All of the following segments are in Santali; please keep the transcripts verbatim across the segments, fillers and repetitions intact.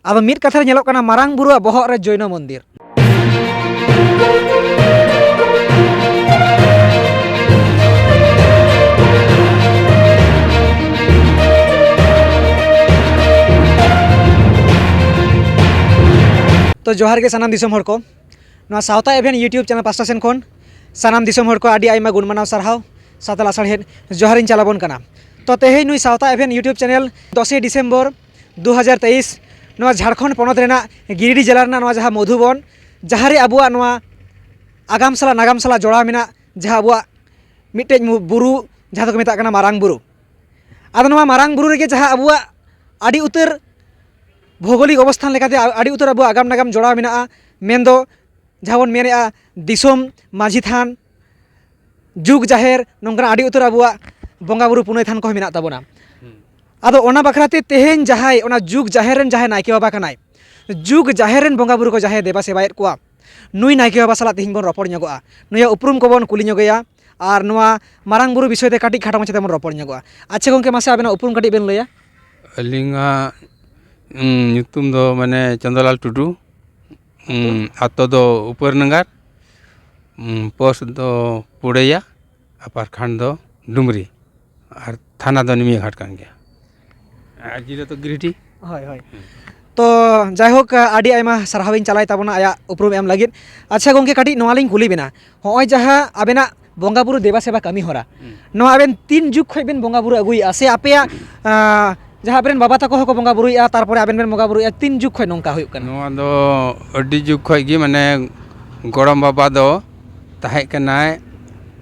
ᱟᱫᱚ ᱢᱤᱫ ᱠᱟᱛᱷᱟ ᱨᱮ ᱧᱮᱞᱚᱜ ᱠᱟᱱᱟ, ᱢᱟᱨᱟᱝ ᱵᱩᱨᱩᱣᱟᱜ ᱵᱚᱦᱚᱜ ᱨᱮ ᱡᱚᱭᱱᱚ ᱢᱚᱱᱫᱤᱨ᱾ ᱛᱚ ᱡᱚᱦᱟᱨ ᱜᱮ ᱥᱟᱱᱟᱢ ᱫᱤᱥᱚᱢ ᱦᱚᱲ ᱠᱚ, ᱱᱚᱣᱟ ᱥᱟᱶᱛᱟ ᱮᱵᱷᱮᱱ YouTube ᱪᱮᱱᱮᱞ ᱯᱟᱥᱴᱟ ᱥᱮᱱ ᱠᱷᱚᱱ ᱥᱟᱱᱟᱢ ᱫᱤᱥᱚᱢ ᱦᱚᱲ ᱠᱚ ᱟᱹᱰᱤ ᱟᱭᱢᱟ ᱜᱩᱱ ᱢᱟᱱᱟᱣ ᱥᱟᱨᱦᱟᱣ, ᱥᱟᱶᱛᱟ ᱞᱟᱥᱟᱲᱦᱮᱫ ᱡᱚᱦᱟᱨᱤᱧ ᱪᱟᱞ ᱟᱵᱚᱱ ᱠᱟᱱᱟ᱾ ᱛᱚ ᱛᱮᱦᱮᱧ ᱱᱩᱭ ᱥᱟᱶᱛᱟ ᱮᱵᱷᱮᱱ YouTube ᱪᱮᱱᱮᱞ ᱫᱚᱥᱮᱭ ᱰᱤᱥᱮᱢᱵᱚᱨ ᱫᱩ ᱦᱟᱡᱟᱨ ᱛᱮᱭᱤᱥ, ᱱᱚᱣᱟ ᱡᱷᱟᱲᱠᱷᱚᱸᱰ ᱯᱚᱱᱚᱛ ᱨᱮᱱᱟᱜ ᱜᱤᱨᱤᱰᱤ ᱡᱮᱞᱟ ᱨᱮᱱᱟᱜ ᱱᱚᱣᱟ ᱡᱟᱦᱟᱸ ᱢᱚᱫᱷᱩᱵᱚᱱ, ᱡᱟᱦᱟᱸ ᱨᱮ ᱟᱵᱚᱣᱟᱜ ᱱᱚᱣᱟ ᱟᱜᱟᱢ ᱥᱟᱞᱟᱜ ᱱᱟᱜᱟᱢ ᱥᱟᱞᱟᱜ ᱡᱚᱲᱟᱣ ᱢᱮᱱᱟᱜ, ᱡᱟᱦᱟᱸ ᱟᱵᱚᱣᱟᱜ ᱢᱤᱫᱴᱮᱡ ᱢᱩ-, ᱵᱩᱨᱩ, ᱡᱟᱦᱟᱸ ᱫᱚᱠᱚ ᱢᱮᱛᱟᱜ ᱠᱟᱱᱟ ᱢᱟᱨᱟᱝ ᱵᱩᱨᱩ᱾ ᱟᱫᱚ ᱱᱚᱣᱟ ᱢᱟᱨᱟᱝ ᱵᱩᱨᱩ ᱨᱮᱜᱮ ᱡᱟᱦᱟᱸ ᱟᱵᱚᱣᱟᱜ ᱟᱹᱰᱤ ᱩᱛᱟᱹᱨ ᱵᱷᱳᱜᱳᱞᱤᱠ ᱚᱵᱚᱥᱛᱷᱟᱱ ᱞᱮᱠᱟᱛᱮ ᱟ-, ᱟᱹᱰᱤ ᱩᱛᱟᱹᱨ ᱟᱵᱚᱣᱟᱜ ᱟᱜᱟᱢ ᱱᱟᱜᱟᱢ ᱡᱚᱲᱟᱣ ᱢᱮᱱᱟᱜᱼᱟ, ᱢᱮᱱᱫᱚ ᱡᱟᱦᱟᱸ ᱵᱚᱱ ᱢᱮᱱᱮᱫᱼᱟ ᱫᱤᱥᱚᱢ ᱢᱟᱹᱡᱷᱤ ᱛᱷᱟᱱ, ᱡᱩᱜᱽ ᱡᱟᱦᱮᱨ, ᱱᱚᱝᱠᱟᱱᱟᱜ ᱟᱹᱰᱤ ᱩᱛᱟᱹᱨ ᱟᱵᱚᱣᱟᱜ ᱵᱚᱸᱜᱟ ᱵᱩᱨᱩ ᱯᱩᱱᱟᱹᱭ ᱛᱷᱟᱱ ᱠᱚᱦᱚᱸ ᱢᱮᱱᱟᱜ ᱛᱟᱵᱚᱱᱟ᱾ ᱦᱩᱸ᱾ ᱟᱫᱚ ᱚᱱᱟ ᱵᱟᱠᱷᱨᱟ ᱛᱮ ᱛᱮᱦᱮᱧ ᱡᱟᱦᱟᱸᱭ ᱚᱱᱟ ᱡᱩᱜᱽ ᱡᱟᱦᱮᱨ ᱨᱮᱱ ᱡᱟᱦᱟᱸᱭ ᱱᱟᱭᱠᱮ ᱵᱟᱵᱟ ᱠᱟᱱᱟᱭ, ᱡᱩᱜᱽ ᱡᱟᱦᱮᱨ ᱨᱮᱱ ᱵᱚᱸᱜᱟ ᱵᱩᱨᱩ ᱠᱚ ᱡᱟᱦᱟᱸᱭ ᱫᱮᱵᱟ ᱥᱮᱵᱟᱭᱮᱫ ᱠᱚᱣᱟ, ᱱᱩᱭ ᱱᱟᱭᱠᱮ ᱵᱟᱵᱟ ᱥᱟᱞᱟᱜ ᱛᱮᱦᱮᱧ ᱵᱚᱱ ᱨᱚᱯᱚᱲ ᱧᱚᱜᱚᱜᱼᱟ, ᱱᱩᱭᱟᱜ ᱩᱯᱨᱩᱢ ᱠᱚᱵᱚᱱ ᱠᱩᱞᱤ ᱧᱚᱜᱮᱭᱟ, ᱟᱨ ᱱᱚᱣᱟ ᱢᱟᱨᱟᱝ ᱵᱩᱨᱩ ᱵᱤᱥᱚᱭ ᱛᱮ ᱠᱟᱹᱴᱤᱡ ᱠᱷᱟᱴᱚ ᱢᱟᱪᱷᱟ ᱛᱮᱵᱚᱱ ᱨᱚᱯᱚᱲ ᱧᱚᱜᱚᱜᱼᱟ᱾ ᱟᱪᱪᱷᱟ ᱜᱚᱢᱠᱮ, ᱢᱟᱥᱮ ᱟᱵᱮᱱᱟᱜ ᱩᱯᱨᱩᱢ ᱠᱟᱹᱴᱤᱡ ᱵᱮᱱ ᱞᱟᱹᱭᱟ? ᱟᱹᱞᱤᱧᱟᱜ, ᱩᱸ, ᱧᱩᱛᱩᱢ ᱫᱚ ᱢᱟᱱᱮ ᱪᱚᱸᱫᱚᱞᱟᱞ ᱴᱩᱰᱩ᱾ ᱩᱸ, ᱟᱛᱳ ᱫᱚ ᱩᱯᱟᱹᱨ ᱱᱟᱜᱟᱨ, ᱩᱸ, ᱯᱳᱥᱴ ᱫᱚ ᱯᱩᱲᱮᱭᱟ, ᱟᱨ ᱯᱨᱚᱠᱷᱚᱸᱰ ᱫᱚ ᱰᱩᱢᱨᱤ, ᱟᱨ ᱛᱷᱟᱱᱟ ᱫᱚ ᱱᱤᱢᱤᱭᱟᱹᱜᱷᱟᱴ ᱠᱟᱱ ᱜᱮᱭᱟ, ᱟᱨ ᱡᱮᱞᱟ ᱫᱚ ᱜᱤᱨᱤᱰᱤ᱾ ᱦᱳᱭ, ᱦᱳᱭ᱾ ᱦᱩᱸ᱾ ᱛᱚ ᱡᱟᱭᱦᱳᱠ, ᱟᱹᱰᱤ ᱟᱭᱢᱟ ᱥᱟᱨᱦᱟᱣᱤᱧ ᱪᱟᱞᱟᱭ ᱛᱟᱵᱚᱱᱟ ᱟᱭᱟᱜ ᱩᱯᱨᱩᱢ ᱮᱢ ᱞᱟᱹᱜᱤᱫ᱾ ᱟᱪᱪᱷᱟ ᱜᱚᱢᱠᱮ, ᱠᱟᱹᱴᱤᱡ ᱱᱚᱣᱟ ᱞᱤᱧ ᱠᱩᱞᱤ ᱵᱮᱱᱟ, ᱦᱚᱸᱜᱼᱚᱭ ᱡᱟᱦᱟᱸ ᱟᱵᱮᱱᱟᱜ ᱵᱚᱸᱜᱟ ᱵᱩᱨᱩ ᱫᱮᱵᱟ ᱥᱮᱵᱟ ᱠᱟᱹᱢᱤ ᱦᱚᱨᱟ, ᱦᱩᱸ᱾ ᱱᱚᱣᱟ ᱟᱵᱮᱱ ᱛᱤᱱ ᱡᱩᱜᱽ ᱠᱷᱚᱱ ᱵᱮᱱ ᱵᱚᱸᱜᱟ ᱵᱩᱨᱩ ᱟᱹᱜᱩᱭᱮᱫᱼᱟ, ᱥᱮ ᱟᱯᱮᱭᱟᱜ, ᱟᱸ, ᱡᱟᱦᱟᱸ ᱟᱵᱮᱱ ᱵᱟᱵᱟ ᱛᱟᱠᱚ ᱦᱚᱸᱠᱚ ᱵᱚᱸᱜᱟ ᱵᱩᱨᱩᱭᱮᱫᱼᱟ, ᱛᱟᱨᱯᱚᱨᱮ ᱟᱵᱮᱱ ᱵᱮᱱ ᱵᱚᱸᱜᱟ ᱵᱩᱨᱩᱭᱮᱫᱼᱟ, ᱛᱤᱱ ᱡᱩᱜᱽ ᱠᱷᱚᱱ ᱱᱚᱝᱠᱟ ᱦᱩᱭᱩᱜ ᱠᱟᱱᱟ? ᱱᱚᱣᱟ ᱫᱚ ᱟᱹᱰᱤ ᱡᱩᱜᱽ ᱠᱷᱚᱱ ᱜᱮ, ᱢᱟᱱᱮ ᱜᱚᱲᱚᱢ ᱵᱟᱵᱟ ᱫᱚ ᱛᱟᱦᱮᱸ ᱠᱟᱱᱟᱭ,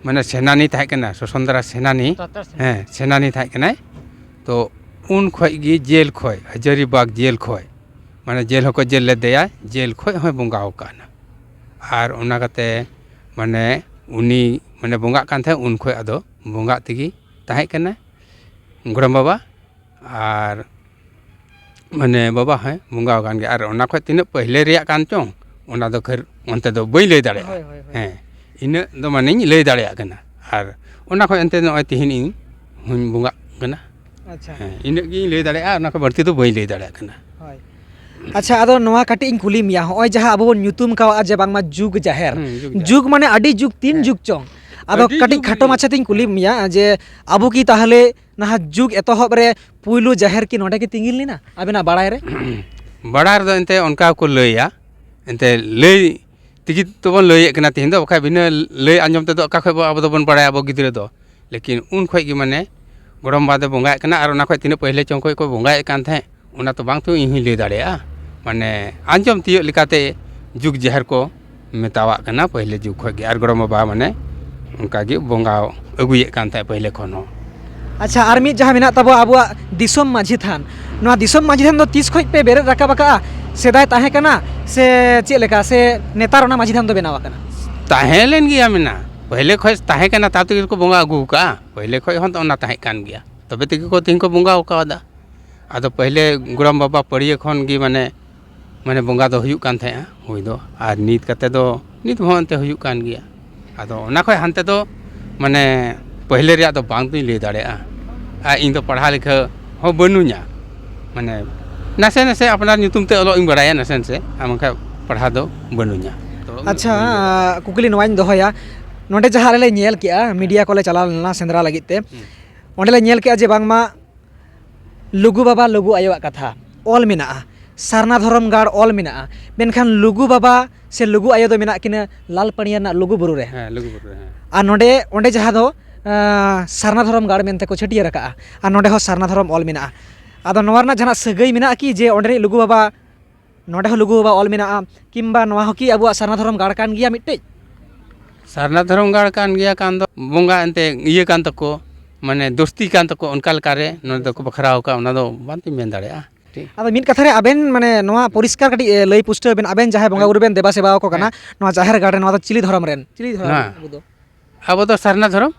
ᱢᱟᱱᱮ ᱥᱮᱱᱟᱱᱤ ᱛᱟᱦᱮᱸ ᱠᱟᱱᱟᱭ, ᱥᱚᱥᱚᱱᱫᱨᱟ ᱥᱮᱱᱟᱱᱤ᱾ ᱥᱚᱥᱚᱱᱫᱨᱟ ᱥᱮᱱᱟᱱᱤ᱾ ᱦᱮᱸ, ᱥᱮᱱᱟᱱᱤ ᱛᱟᱦᱮᱸ ᱠᱟᱱᱟᱭ᱾ ᱛᱚ ᱩᱱ ᱠᱷᱚᱱ ᱜᱮ ᱡᱮᱞ ᱠᱷᱚᱱ, ᱦᱟᱡᱟᱨᱤᱵᱟᱜᱽ ᱡᱮᱞ ᱠᱷᱚᱱ, ᱢᱟᱱᱮ ᱡᱮᱞ ᱦᱚᱸᱠᱚ ᱡᱮᱞ ᱞᱮᱫᱮᱭᱟ, ᱡᱮᱞ ᱠᱷᱚᱱ ᱦᱚᱸᱭ ᱵᱚᱸᱜᱟ ᱟᱠᱟᱱᱟ᱾ ᱟᱨ ᱚᱱᱟ ᱠᱟᱛᱮ ᱢᱟᱱᱮ ᱩᱱᱤ ᱢᱟᱱᱮ ᱵᱚᱸᱜᱟᱜ ᱠᱟᱱ ᱛᱟᱦᱮᱸᱫ, ᱩᱱ ᱠᱷᱚᱱ ᱟᱫᱚ ᱵᱚᱸᱜᱟᱜ ᱛᱮᱜᱮ ᱛᱟᱦᱮᱸ ᱠᱟᱱᱟ ᱜᱚᱲᱚᱢ ᱵᱟᱵᱟ᱾ ᱟᱨ ᱢᱟᱱᱮ ᱵᱟᱵᱟ ᱦᱚᱸᱭ ᱵᱚᱸᱜᱟ ᱟᱠᱟᱱ ᱜᱮᱭᱟ᱾ ᱟᱨ ᱚᱱᱟ ᱠᱷᱚᱱ ᱛᱤᱱᱟᱹᱜ ᱯᱟᱹᱦᱞᱮ ᱨᱮᱭᱟᱜ ᱠᱟᱱ ᱪᱚᱝ, ᱚᱱᱟ ᱫᱚ ᱠᱷᱟᱹᱨ ᱚᱱᱛᱮ ᱫᱚ ᱵᱟᱹᱧ ᱞᱟᱹᱭ ᱫᱟᱲᱮᱭᱟᱜᱼᱟ᱾ ᱦᱳᱭ, ᱦᱳᱭ, ᱦᱳᱭ᱾ ᱦᱮᱸ, ᱤᱱᱟᱹᱜ ᱫᱚ ᱢᱟᱱᱮᱧ ᱞᱟᱹᱭ ᱫᱟᱲᱮᱭᱟᱜ ᱠᱟᱱᱟ᱾ ᱟᱨ ᱚᱱᱟ ᱠᱷᱚᱱ ᱮᱱᱛᱮ ᱱᱚᱜᱼᱚᱭ ᱛᱮᱦᱮᱧ ᱤᱧ ᱦᱚᱸᱧ ᱵᱚᱸᱜᱟᱜ ᱠᱟᱱᱟ᱾ ᱟᱪᱪᱷᱟ᱾ ᱦᱮᱸ, ᱤᱱᱟᱹᱜ ᱜᱤᱧ ᱞᱟᱹᱭ ᱫᱟᱲᱮᱭᱟᱜᱼᱟ, ᱚᱱᱟ ᱠᱷᱚᱱ ᱵᱟᱹᱲᱛᱤ ᱫᱚ ᱵᱟᱹᱧ ᱞᱟᱹᱭ ᱫᱟᱲᱮᱭᱟᱜ ᱠᱟᱱᱟ᱾ ᱦᱳᱭ᱾ ᱟᱪᱪᱷᱟ, ᱟᱫᱚ ᱱᱚᱣᱟ ᱠᱟᱹᱴᱤᱡ ᱤᱧ ᱠᱩᱞᱤ ᱢᱮᱭᱟ, ᱦᱚᱸᱜᱼᱚᱭ ᱡᱟᱦᱟᱸ ᱟᱵᱚ ᱵᱚᱱ ᱧᱩᱛᱩᱢ ᱠᱟᱣᱟᱜᱼᱟ ᱡᱮ ᱵᱟᱝᱢᱟ ᱡᱩᱜᱽ ᱡᱟᱦᱮᱨ, ᱦᱩᱸ, ᱡᱩᱜᱽ ᱡᱟᱦᱮᱨ᱾ ᱡᱩᱜᱽ ᱢᱟᱱᱮ ᱟᱹᱰᱤ ᱡᱩᱜᱽ, ᱛᱤᱱ ᱦᱮᱸ᱾ ᱡᱩᱜᱽ ᱪᱚᱝ? ᱟᱫᱚ ᱟᱹᱰᱤ ᱠᱟᱹᱴᱤᱡ ᱡᱩᱜᱽ ᱠᱷᱟᱴᱚ ᱜᱮ᱾ ᱢᱟᱪᱷᱟ ᱛᱤᱧ ᱠᱩᱞᱤ ᱢᱮᱭᱟ ᱡᱮ ᱟᱵᱚ ᱠᱤ ᱛᱟᱦᱚᱞᱮ ᱱᱟᱦᱟᱜ ᱡᱩᱜᱽ ᱮᱛᱚᱦᱚᱵ ᱨᱮ ᱯᱩᱭᱞᱩ ᱡᱟᱦᱮᱨ ᱠᱤ ᱱᱚᱰᱮ ᱜᱮ ᱛᱤᱸᱜᱤ ᱞᱮᱱᱟ ᱟᱵᱮᱱᱟᱜ ᱵᱟᱲᱟᱭ ᱨᱮ? ᱵᱟᱲᱟᱭ ᱨᱮᱫᱚ ᱮᱱᱛᱮ ᱚᱱᱠᱟ ᱠᱚ ᱞᱟᱹᱭᱟ, ᱮᱱᱛᱮ ᱞᱟᱹᱭ ᱛᱮᱜᱮ ᱛᱚᱵᱚᱱ ᱞᱟᱹᱭᱮᱫ ᱠᱟᱱᱟ ᱛᱮᱦᱮᱧ ᱫᱚ, ᱵᱟᱠᱷᱟᱡ ᱵᱤᱱᱟᱹ ᱞᱟᱹᱭ ᱟᱸᱡᱚᱢ ᱛᱮᱫᱚ ᱚᱠᱟ ᱠᱷᱚᱡ ᱵᱚ, ᱟᱵᱚ ᱫᱚᱵᱚᱱ ᱵᱟᱲᱟᱭᱟ ᱟᱵᱚ ᱜᱤᱫᱽᱨᱟᱹ ᱫᱚ? ᱞᱮᱠᱤᱱ ᱩᱱ ᱠᱷᱚᱡ ᱜᱮ ᱢᱟᱱᱮ ᱜᱚᱲᱚᱢ ᱵᱟ ᱫᱚ ᱵᱚᱸᱜᱟᱭᱮᱫ ᱠᱟᱱᱟ, ᱟᱨ ᱚᱱᱟ ᱠᱷᱚᱡ ᱛᱤᱱᱟᱹᱜ ᱯᱟᱹᱦᱞᱮ ᱪᱚᱝ ᱠᱷᱚᱡ ᱠᱚ ᱵᱚᱸᱜᱟᱭᱮᱫ ᱠᱟᱱ ᱛᱟᱦᱮᱸᱫ, ᱚᱱᱟ ᱛᱚ ᱵᱟᱝ ᱛᱚ ᱤᱧ ᱦᱚᱧ ᱞᱟᱹᱭ ᱫᱟᱲᱮᱭᱟᱜᱼᱟ᱾ ᱢᱟᱱᱮ ᱟᱸᱡᱚᱢ ᱛᱤᱭᱳᱜ ᱞᱮᱠᱟᱛᱮ ᱡᱩᱜᱽ ᱡᱟᱦᱮᱨ ᱠᱚ ᱢᱮᱛᱟᱣᱟᱜ ᱠᱟᱱᱟ ᱯᱟᱹᱦᱞᱮ ᱡᱩᱜᱽ ᱠᱷᱚᱡ ᱜᱮ, ᱟᱨ ᱜᱚᱲᱚᱢ ᱵᱟᱵᱟ ᱢᱟᱱᱮ ᱚᱱᱠᱟ ᱜᱮ ᱵᱚᱸᱜᱟ ᱟᱹᱜᱩᱭᱮᱫ ᱠᱟᱱ ᱛᱟᱦᱮᱸᱫ ᱯᱟᱹᱦᱞᱮ ᱠᱷᱚᱱ ᱦᱚᱸ᱾ ᱟᱪᱪᱷᱟ, ᱟᱨ ᱢᱤᱫ ᱡᱟᱦᱟᱸ ᱢᱮᱱᱟᱜ ᱛᱟᱵᱚᱣᱟ ᱟᱵᱚᱣᱟᱜ ᱫᱤᱥᱚᱢ ᱢᱟᱹᱡᱷᱤ ᱛᱷᱟᱱ, ᱱᱚᱣᱟ ᱫᱤᱥᱚᱢ ᱢᱟᱹᱡᱷᱤ ᱛᱷᱟᱱ ᱫᱚ ᱛᱤᱥ ᱠᱷᱚᱡ ᱯᱮ ᱵᱮᱨᱮᱫ ᱨᱟᱠᱟᱵ ᱟᱠᱟᱜᱼᱟ? ᱥᱮᱫᱟᱭ ᱛᱟᱦᱮᱸ ᱠᱟᱱᱟ ᱥᱮ ᱪᱮᱫ ᱞᱮᱠᱟ, ᱥᱮ ᱱᱮᱛᱟᱨ ᱚᱱᱟ ᱢᱟᱹᱡᱷᱤ ᱛᱷᱟᱱ ᱫᱚ ᱵᱮᱱᱟᱣ ᱟᱠᱟᱱᱟ? ᱛᱟᱦᱮᱸ ᱞᱮᱱ ᱜᱮᱭᱟ ᱢᱮᱱᱟ, ᱯᱟᱹᱦᱞᱮ ᱠᱷᱚᱡ ᱛᱟᱦᱮᱸ ᱠᱟᱱᱟ, ᱛᱟᱨ ᱛᱮᱜᱮ ᱠᱚ ᱵᱚᱸᱜᱟ ᱟᱹᱜᱩ ᱟᱠᱟᱜᱼᱟ᱾ ᱯᱟᱹᱦᱞᱮ ᱠᱷᱚᱡ ᱦᱚᱸ ᱛᱚ ᱚᱱᱟ ᱛᱟᱦᱮᱸ ᱠᱟᱱ ᱜᱮᱭᱟ, ᱛᱚᱵᱮ ᱛᱮᱜᱮ ᱠᱚ ᱛᱮᱦᱮᱧ ᱠᱚ ᱵᱚᱸᱜᱟ ᱟᱠᱟᱣᱫᱟ᱾ ᱟᱫᱚ ᱯᱟᱹᱦᱞᱮ ᱜᱚᱲᱚᱢ ᱵᱟᱵᱟ ᱯᱟᱹᱲᱤᱭᱟᱹ ᱠᱷᱚᱱ ᱜᱮ ᱢᱟᱱᱮ, ᱢᱟᱱᱮ ᱵᱚᱸᱜᱟ ᱫᱚ ᱦᱩᱭᱩᱜ ᱠᱟᱱ ᱛᱟᱦᱮᱸᱜᱼᱟ ᱦᱩᱭ ᱫᱚ, ᱟᱨ ᱱᱤᱛ ᱠᱟᱛᱮ ᱫᱚ ᱱᱤᱛ ᱦᱚᱸ ᱮᱱᱛᱮ ᱦᱩᱭᱩᱜ ᱠᱟᱱ ᱜᱮᱭᱟ᱾ ᱟᱫᱚ ᱚᱱᱟ ᱠᱷᱚᱡ ᱦᱟᱱᱛᱮ ᱫᱚ ᱢᱟᱱᱮ ᱯᱟᱹᱦᱞᱮ ᱨᱮᱭᱟᱜ ᱫᱚ ᱵᱟᱝ ᱫᱩᱧ ᱞᱟᱹᱭ ᱫᱟᱲᱮᱭᱟᱜᱼᱟ, ᱟᱨ ᱤᱧ ᱫᱚ ᱯᱟᱲᱦᱟᱣ ᱞᱮᱠᱷᱟ ᱦᱚᱸ ᱵᱟᱹᱱᱩᱧᱟ, ᱢᱟᱱᱮ ᱱᱟᱥᱮ ᱱᱟᱥᱮ ᱟᱯᱱᱟᱨ ᱧᱩᱛᱩᱢ ᱛᱮ ᱚᱞᱚᱜ ᱤᱧ ᱵᱟᱲᱟᱭᱟ ᱱᱟᱥᱮ ᱱᱟᱥᱮ, ᱟᱨ ᱵᱟᱝᱠᱷᱟᱱ ᱯᱟᱲᱦᱟᱣ ᱫᱚ ᱵᱟᱹᱱᱩᱧᱟ᱾ ᱛᱚ ᱟᱪᱪᱷᱟ, ᱵᱟᱹᱧ ᱞᱟᱹᱭ ᱫᱟᱲᱮᱭᱟᱜᱼᱟ᱾ ᱠᱩᱠᱞᱤ ᱱᱚᱣᱟᱧ ᱫᱚᱦᱚᱭᱟ, ᱱᱚᱰᱮ ᱡᱟᱦᱟᱸ ᱟᱞᱮ ᱞᱮ ᱧᱮᱞ ᱠᱮᱜᱼᱟ, ᱢᱤᱰᱤᱭᱟ ᱠᱚᱞᱮ ᱪᱟᱞᱟᱣ ᱞᱮᱱᱟ ᱥᱮᱸᱫᱽᱨᱟ ᱞᱟᱹᱜᱤᱫ ᱛᱮ, ᱦᱩᱸ᱾ ᱚᱸᱰᱮ ᱞᱮ ᱧᱮᱞ ᱠᱮᱜᱼᱟ ᱡᱮ ᱵᱟᱝᱢᱟ ᱞᱩᱜᱩ ᱵᱟᱵᱟ ᱞᱩᱜᱩ ᱟᱭᱳᱣᱟᱜ ᱠᱟᱛᱷᱟ ᱚᱞ ᱢᱮᱱᱟᱜᱼᱟ, ᱥᱟᱨᱱᱟ ᱫᱷᱚᱨᱚᱢ ᱜᱟᱲ ᱚᱞ ᱢᱮᱱᱟᱜᱼᱟ, ᱢᱮᱱᱠᱷᱟᱱ ᱞᱩᱜᱩ ᱵᱟᱵᱟ ᱥᱮ ᱞᱩᱜᱩ ᱟᱭᱳ ᱫᱚ ᱢᱮᱱᱟᱜ ᱠᱤᱱᱟᱹ ᱞᱟᱞ ᱯᱟᱹᱲᱤᱭᱟᱹ ᱨᱮᱱᱟᱜ ᱞᱩᱜᱩ ᱵᱩᱨᱩ ᱨᱮ᱾ ᱦᱮᱸ, ᱞᱩᱜᱩ ᱵᱩᱨᱩ ᱨᱮ, ᱦᱮᱸ᱾ ᱟᱨ ᱱᱚᱰᱮ, ᱚᱸᱰᱮ ᱡᱟᱦᱟᱸ ᱫᱚ, ᱟᱸ, ᱥᱟᱨᱱᱟ ᱫᱷᱚᱨᱚᱢ ᱜᱟᱲ ᱢᱮᱱᱛᱮ ᱠᱚ ᱪᱷᱟᱹᱴᱭᱟᱹᱨ ᱟᱠᱟᱜᱼᱟ, ᱟᱨ ᱱᱚᱰᱮ ᱦᱚᱸ ᱥᱟᱨᱱᱟ ᱫᱷᱚᱨᱚᱢ ᱚᱞ ᱢᱮᱱᱟᱜᱼᱟ᱾ ᱟᱫᱚ ᱱᱚᱣᱟ ᱨᱮᱱᱟᱜ ᱡᱟᱦᱟᱱᱟᱜ ᱥᱟᱹᱜᱟᱹᱭ ᱢᱮᱱᱟᱜᱼᱟ ᱠᱤ ᱡᱮ ᱚᱸᱰᱮᱱᱤᱡ ᱞᱩᱜᱩ ᱵᱟᱵᱟ ᱱᱚᱰᱮ ᱦᱚᱸ ᱞᱩᱜᱩ ᱵᱟᱵᱟ ᱚᱞ ᱢᱮᱱᱟᱜᱼᱟ, ᱠᱤᱢᱵᱟ ᱱᱚᱣᱟ ᱦᱚᱸ ᱠᱤ ᱟᱵᱚᱣᱟᱜ ᱥᱟᱨᱱᱟ ᱫᱷᱚᱨᱚᱢ ᱜᱟᱲ ᱠᱟᱱ ᱜᱮᱭᱟ ᱢᱤᱫᱴᱮᱡ? ᱥᱟᱨᱱᱟ ᱫᱷᱚᱨᱚᱢ ᱜᱟᱲ ᱠᱟᱱ ᱜᱮᱭᱟ, ᱠᱟᱱ ᱫᱚ ᱵᱚᱸᱜᱟ ᱮᱱᱛᱮ ᱤᱭᱟᱹ ᱠᱟᱱ ᱛᱟᱠᱚ, ᱢᱟᱱᱮ ᱫᱳᱥᱛᱤ ᱠᱟᱱ ᱛᱟᱠᱚ, ᱚᱱᱠᱟ ᱞᱮᱠᱟᱨᱮ ᱱᱚᱰᱮ ᱫᱚᱠᱚ ᱵᱟᱠᱷᱨᱟᱣ ᱟᱠᱟᱫ, ᱚᱱᱟ ᱫᱚ ᱵᱟᱝ ᱛᱤᱧ ᱢᱮᱱ ᱫᱟᱲᱮᱭᱟᱜᱼᱟ᱾ ᱴᱷᱤᱠ᱾ ᱟᱫᱚ ᱢᱤᱫ ᱠᱟᱛᱷᱟ ᱨᱮ ᱟᱵᱮᱱ ᱢᱟᱱᱮ ᱱᱚᱣᱟ ᱯᱚᱨᱤᱥᱠᱟᱨ ᱠᱟᱹᱴᱤᱡ, ᱮ, ᱞᱟᱹᱭ ᱯᱩᱥᱴᱟᱹᱣ ᱵᱮᱱ, ᱟᱵᱮᱱ ᱡᱟᱦᱟᱸᱭ ᱵᱚᱸᱜᱟ ᱵᱩᱨᱩ ᱵᱮᱱ ᱫᱮᱵᱟ ᱥᱮᱵᱟ ᱟᱠᱚ ᱠᱟᱱᱟ, ᱦᱮᱸ᱾ ᱱᱚᱣᱟ ᱡᱟᱦᱮᱨ ᱜᱟᱲ ᱨᱮ, ᱱᱚᱣᱟ ᱫᱚ ᱪᱤᱞᱤ ᱫᱷᱚᱨᱚᱢ ᱨᱮᱱ, ᱪᱤᱞᱤ ᱫᱷᱚᱨᱚᱢ ᱦᱮᱸ᱾ ᱨᱮᱱ ᱟᱵᱚ ᱫᱚ? ᱟᱵᱚ ᱫᱚ ᱥᱟᱨᱱᱟ ᱫᱷᱚᱨᱚᱢ᱾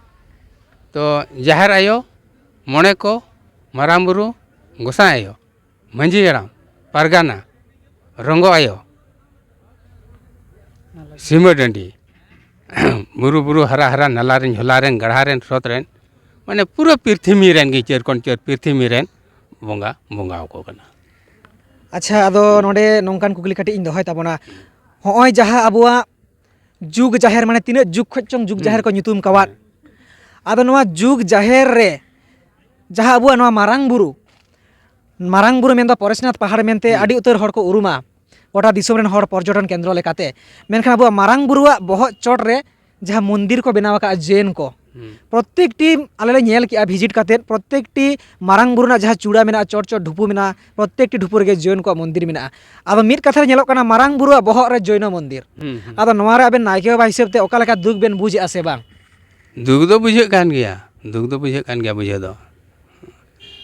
ᱛᱚ ᱡᱟᱦᱮᱨ ᱟᱭᱳ, ᱢᱚᱬᱮ ᱠᱚ, ᱢᱟᱨᱟᱝ ᱵᱩᱨᱩ, ᱜᱚᱸᱥᱟᱭ ᱟᱭᱳ, ᱢᱟᱹᱡᱷᱤ ᱦᱟᱲᱟᱢ, ᱯᱟᱨᱜᱟᱱᱟ, ᱨᱚᱸᱜᱚ ᱟᱭᱳ, ᱥᱤᱢᱟᱹ ᱰᱟᱹᱰᱤ, ᱵᱩᱨᱩ ᱵᱩᱨᱩ, ᱦᱟᱨᱟ ᱦᱟᱨᱟ, ᱱᱟᱞᱟ ᱨᱮᱱ, ᱡᱷᱚᱞᱟ ᱨᱮᱱ, ᱜᱟᱲᱦᱟ ᱨᱮᱱ, ᱥᱨᱳᱛ ᱨᱮᱱ, ᱢᱟᱱᱮ ᱯᱩᱨᱟᱹ ᱯᱨᱤᱛᱷᱤᱵᱤ ᱨᱮᱱ ᱜᱮ, ᱪᱟᱹᱨ ᱠᱚᱱ ᱪᱟᱹᱨ ᱯᱨᱤᱛᱷᱤᱵᱤ ᱨᱮᱱ ᱵᱚᱸᱜᱟ ᱵᱚᱸᱜᱟ ᱟᱠᱚ ᱠᱟᱱᱟ᱾ ᱟᱪᱪᱷᱟ, ᱟᱫᱚ ᱱᱚᱰᱮ ᱱᱚᱝᱠᱟᱱ ᱠᱩᱠᱞᱤ ᱠᱟᱹᱴᱤᱡ ᱤᱧ ᱫᱚᱦᱚᱭ ᱛᱟᱵᱚᱱᱟ᱾ ᱦᱚᱸᱜᱼᱚᱭ ᱡᱟᱦᱟᱸ ᱟᱵᱚᱣᱟᱜ ᱡᱩᱜᱽ ᱡᱟᱦᱮᱨ, ᱢᱟᱱᱮ ᱛᱤᱱᱟᱹᱜ ᱡᱩᱜᱽ ᱠᱷᱚᱱ ᱪᱚᱝ ᱡᱩᱜᱽ ᱦᱩᱸ᱾ ᱡᱟᱦᱮᱨ ᱠᱚ ᱧᱩᱛᱩᱢ ᱠᱟᱣᱟᱫ, ᱟᱫᱚ ᱱᱚᱣᱟ ᱡᱩᱜᱽ ᱡᱟᱦᱮᱨ ᱨᱮ ᱡᱟᱦᱟᱸ ᱟᱵᱚᱣᱟᱜ ᱱᱚᱣᱟ ᱢᱟᱨᱟᱝ ᱵᱩᱨᱩ, ᱢᱟᱨᱟᱝ ᱵᱩᱨᱩ ᱢᱮᱱᱫᱚ ᱯᱚᱨᱮᱥᱱᱟᱛᱷ ᱯᱟᱦᱟᱲ ᱢᱮᱱᱛᱮ ᱦᱩᱸ᱾ ᱟᱹᱰᱤ ᱩᱛᱟᱹᱨ ᱦᱚᱲ ᱠᱚ ᱩᱨᱩᱢᱟ, ᱜᱚᱴᱟ ᱫᱤᱥᱚᱢ ᱨᱮᱱ ᱦᱚᱲ ᱯᱚᱨᱡᱚᱴᱚᱱ ᱠᱮᱱᱫᱨᱚ ᱞᱮᱠᱟᱛᱮ᱾ ᱢᱮᱱᱠᱷᱟᱱ ᱟᱵᱚᱣᱟᱜ ᱢᱟᱨᱟᱝ ᱵᱩᱨᱩᱣᱟᱜ ᱵᱚᱦᱚᱜ ᱪᱚᱴ ᱨᱮ ᱡᱟᱦᱟᱸ ᱢᱚᱱᱫᱤᱨ ᱠᱚ ᱵᱮᱱᱟᱣ ᱟᱠᱟᱫᱼᱟ ᱡᱮᱱ ᱠᱚ, ᱦᱩᱸ᱾ ᱯᱨᱚᱛᱮᱠᱴᱤ ᱟᱞᱮ ᱞᱮ ᱧᱮᱞ ᱠᱮᱜᱼᱟ ᱵᱷᱤᱡᱤᱴ ᱠᱟᱛᱮᱫ, ᱯᱨᱚᱛᱮᱠᱴᱤ ᱢᱟᱨᱟᱝ ᱵᱩᱨᱩ ᱨᱮᱱᱟᱜ ᱡᱟᱦᱟᱸ ᱪᱩᱲᱟᱹ ᱢᱮᱱᱟᱜᱼᱟ, ᱪᱚᱴ ᱪᱚᱴ ᱰᱷᱩᱯᱩ ᱢᱮᱱᱟᱜᱼᱟ, ᱯᱨᱚᱛᱮᱠᱴᱤ ᱰᱷᱩᱯᱩ ᱨᱮᱜᱮ ᱡᱚᱭᱱ ᱠᱚᱣᱟᱜ ᱢᱚᱱᱫᱤᱨ ᱢᱮᱱᱟᱜᱼᱟ᱾ ᱟᱫᱚ ᱢᱤᱫ ᱠᱟᱛᱷᱟ ᱨᱮ ᱧᱮᱞᱚᱜ ᱠᱟᱱᱟ, ᱢᱟᱨᱟᱝ ᱵᱩᱨᱩᱣᱟᱜ ᱵᱚᱦᱚᱜ ᱨᱮ ᱡᱚᱭᱱᱚ ᱢᱚᱱᱫᱤᱨ᱾ ᱦᱩᱸ, ᱦᱩᱸ᱾ ᱟᱫᱚ ᱱᱚᱣᱟ ᱨᱮ ᱟᱵᱮᱱ ᱱᱟᱭᱠᱮ ᱵᱟᱵᱟ ᱦᱤᱥᱟᱹᱵ ᱛᱮ ᱚᱠᱟ ᱞᱮᱠᱟ ᱫᱩᱠ ᱵᱮᱱ ᱵᱩᱡᱮᱜᱼᱟ ᱥᱮ ᱵᱟᱝ? ᱫᱩᱠ ᱫᱚ ᱵᱩᱡᱷᱟᱹᱜ ᱠᱟᱱ ᱜᱮᱭᱟ, ᱫᱩᱠ ᱫᱚ ᱵᱩᱡᱷᱟᱹᱜ ᱠᱟᱱ ᱜᱮᱭᱟ ᱵᱩᱡᱷᱟᱹᱣ ᱫᱚ᱾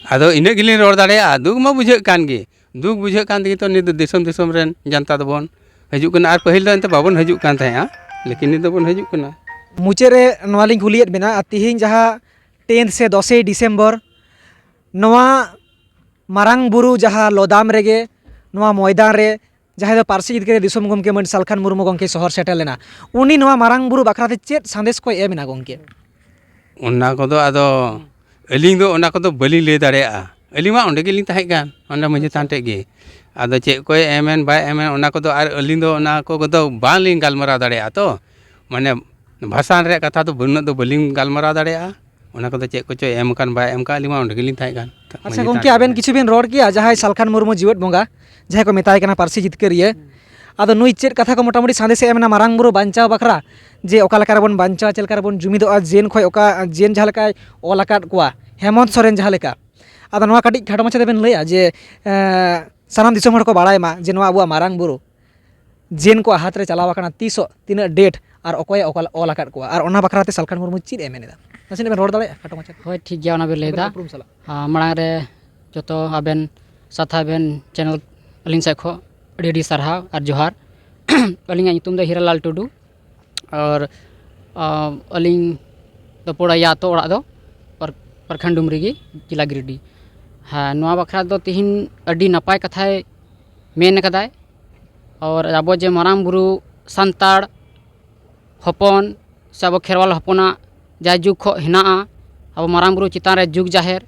ᱟᱫᱚ ᱤᱱᱟᱹᱜ ᱜᱮᱞᱤᱧ ᱨᱚᱲ ᱫᱟᱲᱮᱭᱟᱜᱼᱟ, ᱫᱩᱠ ᱢᱟ ᱵᱩᱡᱷᱟᱹᱜ ᱠᱟᱱ ᱜᱮ᱾ ᱫᱩᱠ ᱵᱩᱡᱷᱟᱹᱜ ᱠᱟᱱ ᱛᱮᱜᱮ ᱛᱚ ᱱᱤᱛ ᱫᱚ ᱫᱤᱥᱚᱢ ᱫᱤᱥᱚᱢ ᱨᱮᱱ ᱡᱟᱱᱛᱟ ᱫᱚᱵᱚᱱ ᱦᱤᱡᱩᱜ ᱠᱟᱱᱟ᱾ ᱟᱨ ᱯᱟᱹᱦᱤᱞ ᱫᱚ ᱮᱱᱛᱮ ᱵᱟᱵᱚᱱ ᱦᱤᱡᱩᱜ ᱠᱟᱱ ᱛᱟᱦᱮᱸᱜᱼᱟ, ᱞᱮᱠᱤᱱ ᱱᱤᱛ ᱫᱚᱵᱚᱱ ᱦᱤᱡᱩᱜ ᱠᱟᱱᱟ᱾ ᱢᱩᱪᱟᱹᱫ ᱨᱮ ᱱᱚᱣᱟ ᱞᱤᱧ ᱠᱩᱞᱤᱭᱮᱫ ᱵᱮᱱᱟ, ᱟᱨ ᱛᱤᱦᱤᱧ ᱡᱟᱦᱟᱸ ᱴᱮᱱᱛᱷ ᱥᱮ ᱫᱚᱥᱮᱭ ᱰᱤᱥᱮᱢᱵᱚᱨ ᱱᱚᱣᱟ ᱢᱟᱨᱟᱝ ᱵᱩᱨᱩ ᱡᱟᱦᱟᱸ ᱞᱚᱫᱟᱢ ᱨᱮᱜᱮ, ᱱᱚᱣᱟ ᱢᱚᱭᱫᱟᱱ ᱨᱮ ᱡᱟᱦᱟᱸᱭ ᱫᱚ ᱯᱟᱹᱨᱥᱤ ᱡᱤᱛᱠᱟᱹᱨ ᱫᱤᱥᱚᱢ ᱜᱚᱢᱠᱮ ᱢᱟᱹᱱ ᱥᱟᱞᱠᱷᱟᱱ ᱢᱩᱨᱢᱩ ᱜᱚᱢᱠᱮ ᱥᱚᱦᱚᱨ ᱥᱮᱴᱮᱨ ᱞᱮᱱᱟ, ᱩᱱᱤ ᱱᱚᱣᱟ ᱢᱟᱨᱟᱝ ᱵᱩᱨᱩ ᱵᱟᱠᱷᱨᱟ ᱛᱮ ᱪᱮᱫ ᱥᱟᱸᱫᱮᱥ ᱠᱚᱭ ᱮᱢ ᱮᱱᱟ ᱜᱚᱢᱠᱮ? ᱚᱱᱟ ᱠᱚᱫᱚ ᱟᱫᱚ ᱟᱹᱞᱤᱧ ᱫᱚ ᱚᱱᱟ ᱠᱚᱫᱚ ᱵᱟᱹᱞᱤᱧ ᱞᱟᱹᱭ ᱫᱟᱲᱮᱭᱟᱜᱼᱟ᱾ ᱟᱹᱞᱤᱧ ᱢᱟ ᱚᱸᱰᱮ ᱜᱮᱞᱤᱧ ᱛᱟᱦᱮᱸ ᱠᱟᱱ, ᱚᱸᱰᱮ ᱢᱟᱹᱡᱷᱤ ᱟᱪᱪᱷᱟ᱾ ᱛᱷᱟᱱ ᱴᱷᱮᱡ ᱜᱮ᱾ ᱟᱫᱚ ᱪᱮᱫ ᱠᱚᱭ ᱮᱢᱮᱱ ᱵᱟᱭ ᱮᱢᱮᱱ, ᱚᱱᱟ ᱠᱚᱫᱚ ᱟᱨ ᱟᱹᱞᱤᱧ ᱫᱚ ᱚᱱᱟ ᱠᱚ ᱠᱚᱫᱚ ᱵᱟᱝᱞᱤᱧ ᱜᱟᱞᱢᱟᱨᱟᱣ ᱫᱟᱲᱮᱭᱟᱜᱼᱟ ᱛᱚ᱾ ᱢᱟᱱᱮ ᱵᱷᱟᱥᱟᱱ ᱨᱮᱭᱟᱜ ᱠᱟᱛᱷᱟ ᱫᱚ ᱩᱱᱟᱹᱜ ᱫᱚ ᱵᱟᱹᱞᱤᱧ ᱜᱟᱞᱢᱟᱨᱟᱣ ᱫᱟᱲᱮᱭᱟᱜᱼᱟ᱾ ᱚᱱᱟ ᱠᱚᱫᱚ ᱪᱮᱫ ᱠᱚᱪᱚᱭ ᱮᱢ ᱟᱠᱟᱱ ᱵᱟᱭ ᱮᱢ ᱟᱠᱟᱫ, ᱟᱹᱞᱤᱧ ᱢᱟ ᱚᱸᱰᱮ ᱜᱮᱞᱤᱧ ᱛᱟᱦᱮᱸ ᱠᱟᱱ᱾ ᱟᱪᱪᱷᱟ ᱢᱟᱹᱡᱷᱤ ᱜᱚᱢᱠᱮ, ᱛᱷᱟᱱ ᱨᱮ᱾ ᱟᱵᱮᱱ ᱠᱤᱪᱷᱩ ᱵᱮᱱ ᱨᱚᱲ ᱠᱮᱭᱟ ᱡᱟᱦᱟᱸᱭ ᱥᱟᱞᱠᱷᱟᱱ ᱢᱩᱨᱢᱩ ᱡᱤᱣᱮᱫ ᱵᱚᱸᱜᱟ, ᱡᱟᱦᱟᱸᱭ ᱠᱚ ᱢᱮᱛᱟᱭ ᱠᱟᱱᱟ ᱯᱟᱹᱨᱥᱤ ᱡᱤᱛᱠᱟᱹᱨᱤᱭᱟᱹ, ᱟᱫᱚ ᱱᱩᱭ ᱪᱮᱫ ᱠᱟᱛᱷᱟ ᱠᱚ ᱢᱚᱴᱟᱢᱩᱴᱤ ᱥᱟᱸᱫᱮᱥ ᱮ ᱮᱢ ᱮᱱᱟ ᱢᱟᱨᱟᱝ ᱵᱩᱨᱩ ᱵᱟᱧᱪᱟᱣ ᱵᱟᱠᱷᱨᱟ, ᱡᱮ ᱚᱠᱟ ᱞᱮᱠᱟ ᱨᱮᱵᱚᱱ ᱵᱟᱧᱪᱟᱣᱟ, ᱪᱮᱫ ᱞᱮᱠᱟ ᱨᱮᱵᱚᱱ ᱡᱩᱢᱤᱫᱚᱜᱼᱟ, ᱡᱮᱱ ᱠᱷᱚᱡ ᱚᱠᱟ, ᱡᱮᱱ ᱡᱟᱦᱟᱸ ᱞᱮᱠᱟᱭ ᱚᱞ ᱟᱠᱟᱫ ᱠᱚᱣᱟ, ᱦᱮᱢᱚᱱᱛ ᱥᱚᱨᱮᱱ ᱡᱟᱦᱟᱸ ᱞᱮᱠᱟ᱾ ᱟᱫᱚ ᱱᱚᱣᱟ ᱠᱟᱹᱴᱤᱡ ᱠᱷᱟᱴᱚ ᱢᱟᱪᱷᱟ ᱛᱮᱵᱮᱱ ᱞᱟᱹᱭᱟ ᱡᱮ, ᱮᱸ, ᱥᱟᱱᱟᱢ ᱫᱤᱥᱚᱢ ᱦᱚᱲ ᱠᱚ ᱵᱟᱲᱟᱭ ᱢᱟ ᱡᱮ ᱱᱚᱣᱟ ᱟᱵᱚᱣᱟᱜ ᱢᱟᱨᱟᱝ ᱵᱩᱨᱩ ᱡᱮᱱ ᱠᱚᱣᱟᱜ ᱦᱟᱛ ᱨᱮ ᱪᱟᱞᱟᱣ ᱟᱠᱟᱱᱟ, ᱛᱤᱥᱚᱜ, ᱛᱤᱱᱟᱹᱜ ᱰᱮᱴ ᱟᱨ ᱚᱠᱚᱭᱮ ᱚᱠᱟ-, ᱚᱞ ᱟᱠᱟᱫ ᱠᱚᱣᱟ ᱟᱨ ᱚᱱᱟ ᱵᱟᱠᱷᱨᱟ ᱛᱮ ᱥᱟᱞᱠᱷᱟᱱ ᱢᱩᱨᱢᱩ ᱪᱮᱫ ᱮ ᱢᱮᱱ ᱮᱫᱟ? ᱱᱟᱥᱮᱱᱟᱜ ᱵᱮᱱ ᱨᱚᱲ ᱫᱟᱲᱮᱭᱟᱜᱼᱟ ᱠᱷᱟᱴᱚ ᱢᱟᱪᱷᱟ ᱛᱮ? ᱦᱳᱭ, ᱴᱷᱤᱠ ᱜᱮᱭᱟ, ᱚᱱᱟ ᱵᱮᱱ ᱞᱟᱹᱭ ᱟᱵᱮᱱ ᱮᱫᱟ᱾ ᱩᱯᱨᱩᱢ ᱥᱟᱞᱟᱜ᱾ ᱟᱨ ᱢᱟᱲᱟᱝ ᱨᱮ ᱡᱚᱛᱚ ᱟᱵᱮᱱ ᱥᱟᱛᱷᱟ ᱵᱮᱱ ᱪᱮᱱᱮᱞ ᱟᱹᱞᱤᱧ ᱥᱮᱫ ᱠᱷᱚᱱ ᱟᱹᱰᱤ ᱟᱹᱰᱤ ᱥᱟᱨᱦᱟᱣ ᱟᱨ ᱡᱚᱦᱟᱨ᱾ ᱟᱹᱞᱤᱧᱟᱜ ᱧᱩᱛᱩᱢ ᱫᱚ ᱦᱤᱨᱟᱞᱟᱞ ᱴᱩᱰᱩ᱾ ᱟᱨ, ᱟ, ᱟᱹᱞᱤᱧ ᱫᱚ ᱯᱚᱲᱟᱭᱟ ᱟᱛᱳ ᱚᱲᱟᱜ ᱫᱚ ᱯᱟᱨ-, ᱯᱟᱨᱠᱷᱟᱱ ᱰᱩᱢᱨᱤ ᱜᱮ, ᱡᱮᱞᱟ ᱜᱤᱨᱤᱰᱤ᱾ ᱦᱮᱸ, ᱱᱚᱣᱟ ᱵᱟᱠᱷᱨᱟ ᱫᱚ ᱛᱤᱦᱤᱧ ᱟᱹᱰᱤ ᱱᱟᱯᱟᱭ ᱠᱟᱛᱷᱟᱭ ᱢᱮᱱ ᱟᱠᱟᱫᱟᱭ᱾ ᱟᱨ ᱟᱵᱚ ᱡᱮ ᱢᱟᱨᱟᱝ ᱵᱩᱨᱩ ᱥᱟᱱᱛᱟᱲ ᱦᱚᱯᱚᱱ ᱥᱮ ᱟᱵᱚ ᱠᱷᱮᱨᱣᱟᱞ ᱦᱚᱯᱚᱱᱟᱜ ᱡᱟᱭᱡᱩᱜᱽ ᱠᱷᱚᱱ ᱦᱮᱱᱟᱜᱼᱟ, ᱟᱵᱚ ᱢᱟᱨᱟᱝ ᱵᱩᱨᱩ ᱪᱮᱛᱟᱱ ᱨᱮ ᱡᱩᱜᱽ ᱡᱟᱦᱮᱨ,